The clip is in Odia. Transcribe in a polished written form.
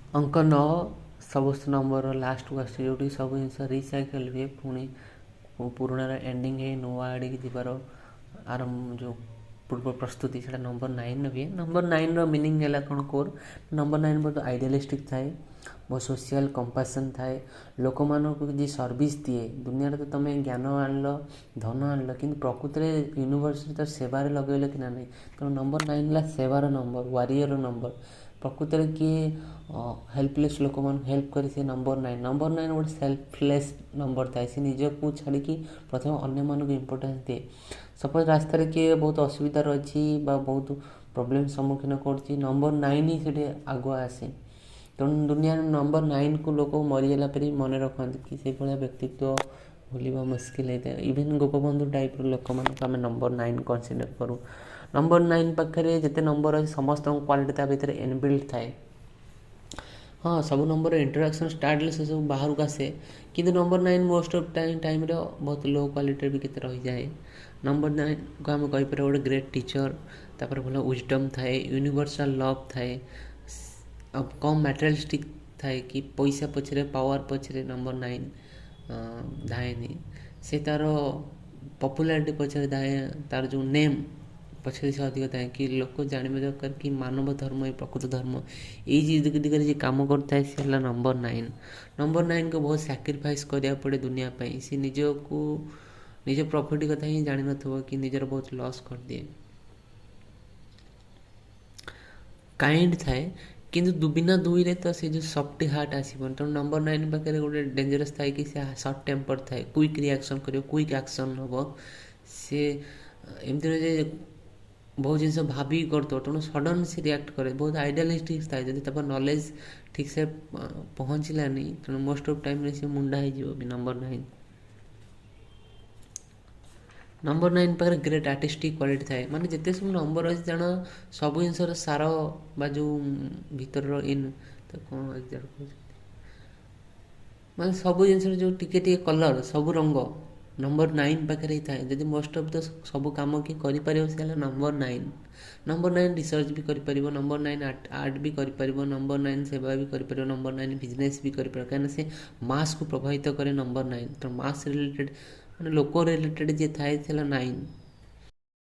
ଅଙ୍କ 9 ସବୁ ନମ୍ବରର ଲାଷ୍ଟକୁ ଆସୁଛି, ଯେଉଁଠିକି ସବୁ ଜିନିଷ ରିସାଇକେଲ୍ ହୁଏ, ପୁଣି ପୁରୁଣାର ଏଣ୍ଡିଙ୍ଗ ହେଇ ନୂଆ ଆଡ଼ିକି ଯିବାର ଆରମ୍ଭ, ଯେଉଁ ପୂର୍ବ ପ୍ରସ୍ତୁତି, ସେଇଟା ନମ୍ବର 9ରେ ହୁଏ। ନମ୍ବର 9ର ମିନିଂ ହେଲା କ'ଣ? କୋର୍ ନମ୍ବର 9 ବହୁତ ଆଇଡ଼ିଆଲିଷ୍ଟିକ୍ ଥାଏ, ବହୁତ ସୋସିଆଲ୍ କମ୍ପାସନ୍ ଥାଏ, ଲୋକମାନଙ୍କୁ ଯିଏ ସର୍ଭିସ୍ ଦିଏ। ଦୁନିଆରେ ତ ତୁମେ ଜ୍ଞାନ ଆଣିଲ, ଧନ ଆଣିଲ, କିନ୍ତୁ ପ୍ରକୃତରେ ୟୁନିଭର୍ସରେ ତାର ସେବାରେ ଲଗେଇଲ କି ନା ନାହିଁ? ତେଣୁ ନମ୍ବର 9 ହେଲା ସେବାର ନମ୍ବର, ୱାରିୟର ନମ୍ବର। ପ୍ରକୃତରେ କିଏ ହେଲ୍ପଲେସ୍ ଲୋକମାନଙ୍କୁ ହେଲ୍ପ କରେ, ସେ ନମ୍ବର 9। ନମ୍ବର 9 ଗୋଟେ ସେଲ୍ଫଲେସ୍ ନମ୍ବର ଥାଏ। ସେ ନିଜକୁ ଛାଡ଼ିକି ପ୍ରଥମେ ଅନ୍ୟମାନଙ୍କୁ ଇମ୍ପୋର୍ଟାନ୍ସ ଦିଏ। ସପୋଜ୍ ରାସ୍ତାରେ କିଏ ବହୁତ ଅସୁବିଧାରେ ଅଛି ବା ବହୁତ ପ୍ରୋବ୍ଲେମ୍ ସମ୍ମୁଖୀନ କରୁଛି, ନମ୍ବର 9 ହିଁ ସେଠି ଆଗୁଆ ଆସେ। ତେଣୁ ଦୁନିଆରେ ନମ୍ବର 9କୁ ଲୋକ ମରିଗଲା ପରେ ବି ମନେ ରଖନ୍ତି କି ସେଇଭଳିଆ ବ୍ୟକ୍ତିତ୍ୱ ଭୁଲିବା ମୁସ୍କିଲ ହେଇଥାଏ। ଇଭେନ୍ ଗୋପବନ୍ଧୁ ଟାଇପ୍ର ଲୋକମାନଙ୍କୁ ଆମେ ନମ୍ବର 9 କନସିଡ଼ର କରୁ। ନମ୍ବର 9 ପାଖରେ ଯେତେ ନମ୍ବର ଅଛି, ସମସ୍ତଙ୍କ କ୍ୱାଲିଟି ତା ଭିତରେ ଇନବିଲ୍ଟ ଥାଏ। ହଁ, ସବୁ ନମ୍ବର ଇଣ୍ଟରାକ୍ସନ୍ ଷ୍ଟାର୍ଟ ହେଲେ ସେସବୁ ବାହାରକୁ ଆସେ, କିନ୍ତୁ ନମ୍ବର 9 ମୋଷ୍ଟ ଅଫ୍ ଟାଇମ୍ରେ ବହୁତ ଲୋ କ୍ୱାଲିଟିରେ ବି କେତେ ରହିଯାଏ। ନମ୍ବର 9କୁ ଆମେ କହିପାରିବା ଗୋଟେ ଗ୍ରେଟ୍ ଟିଚର୍। ତାପରେ ଭଲ ୱିଜଡ଼ମ୍ ଥାଏ, ୟୁନିଭର୍ସାଲ୍ ଲଭ୍ ଥାଏ, ଆଉ କମ୍ ମ୍ୟାଟେରିଆଲିଷ୍ଟିକ୍ ଥାଏ କି ପଇସା ପଛରେ, ପାୱାର ପଛରେ ନମ୍ବର 9 ଧାଏନି। ସେ ତା'ର ପପୁଲାରିଟି ପଛରେ ଧାଏ, ତା'ର ଯେଉଁ ନେମ୍ ପଛରେ ସେ ଅଧିକ ଥାଏ କି ଲୋକ ଜାଣିବା ଦରକାର କି ମାନବ ଧର୍ମ ଏ ପ୍ରକୃତ ଧର୍ମ। ଏଇ ଦିଗରେ ଯିଏ କାମ କରୁଥାଏ, ସେ ହେଲା ନମ୍ବର 9। ନମ୍ବର 9କୁ ବହୁତ ସାକ୍ରିଫାଇସ୍ କରିବାକୁ ପଡ଼େ ଦୁନିଆ ପାଇଁ। ସେ ନିଜକୁ, ନିଜ ପ୍ରଫିଟ୍ କଥା ହିଁ ଜାଣିନଥିବ କି ନିଜର ବହୁତ ଲସ୍ କରିଦିଏ। କାଇଣ୍ଡ ଥାଏ, କିନ୍ତୁ ବିନା ଦୁଇରେ ତ ସେ ଯେଉଁ ସଫ୍ଟ ହାର୍ଟ ଆସିବନି। ତେଣୁ ନମ୍ବର 9 ପାଖରେ ଗୋଟେ ଡେଞ୍ଜରସ୍ ଥାଏ କି ସେ ସର୍ଟ ଟେମ୍ପର ଥାଏ, କୁଇକ୍ ରିଆକ୍ସନ୍ କରିବ, କୁଇକ୍ ଆକ୍ସନ୍ ନେବ। ସେ ଏମିତି ନୁହେଁ ଯେ ବହୁତ ଜିନିଷ ଭାବିକି କରୁଥିବ, ତେଣୁ ସଡ଼ନ୍ ସେ ରିଆକ୍ଟ କରେ। ବହୁତ ଆଇଡ଼ିଆଲିଷ୍ଟିକ୍ ଥାଏ। ଯଦି ତାଙ୍କ ନଲେଜ୍ ଠିକ୍ସେ ପହଞ୍ଚିଲାନି, ତେଣୁ ମୋଷ୍ଟ ଅଫ୍ ଟାଇମ୍ରେ ସେ ମୁଣ୍ଡା ହେଇଯିବ ବି ନମ୍ବର 9। ନମ୍ବର 9 ପାଖରେ ଗ୍ରେଟ୍ ଆର୍ଟିଷ୍ଟିକ୍ କ୍ୱାଲିଟି ଥାଏ। ମାନେ ଯେତେ ସବୁ ନମ୍ବର ଅଛି, ତେଣୁ ସବୁ ଜିନିଷର ସାର ବା ଯେଉଁ ଭିତରର ଇନ୍ ତ କ'ଣ ଏକ୍ଜାକ୍ଟ କହୁଛନ୍ତି, ମାନେ ସବୁ ଜିନିଷର ଯେଉଁ ଟିକେ ଟିକେ କଲର୍, ସବୁ ରଙ୍ଗ ନମ୍ବର 9 ପାଖରେ ହିଁ ଥାଏ। ଯଦି ମୋଷ୍ଟ ଅଫ୍ the ସବୁ କାମ କିଏ କରିପାରିବ, ସେ ହେଲା ନମ୍ବର 9। ନମ୍ବର 9 ରିସର୍ଚ୍ଚ ବି କରିପାରିବ, ନମ୍ବର 9 ଆର୍ଟ ବି କରିପାରିବ, ନମ୍ବର 9 ସେବା ବି କରିପାରିବ, ନମ୍ବର 9 ବିଜନେସ୍ ବି କରିପାରିବ, କାହିଁକିନା ସେ ମାସ୍କୁ ପ୍ରଭାବିତ କରେ ନମ୍ବର 9। ତ ମାସ୍ ରିଲେଟେଡ଼୍, ମାନେ ଲୋକ ରିଲେଟେଡ଼୍ ଯିଏ ଥାଏ, ସେ ହେଲା 9।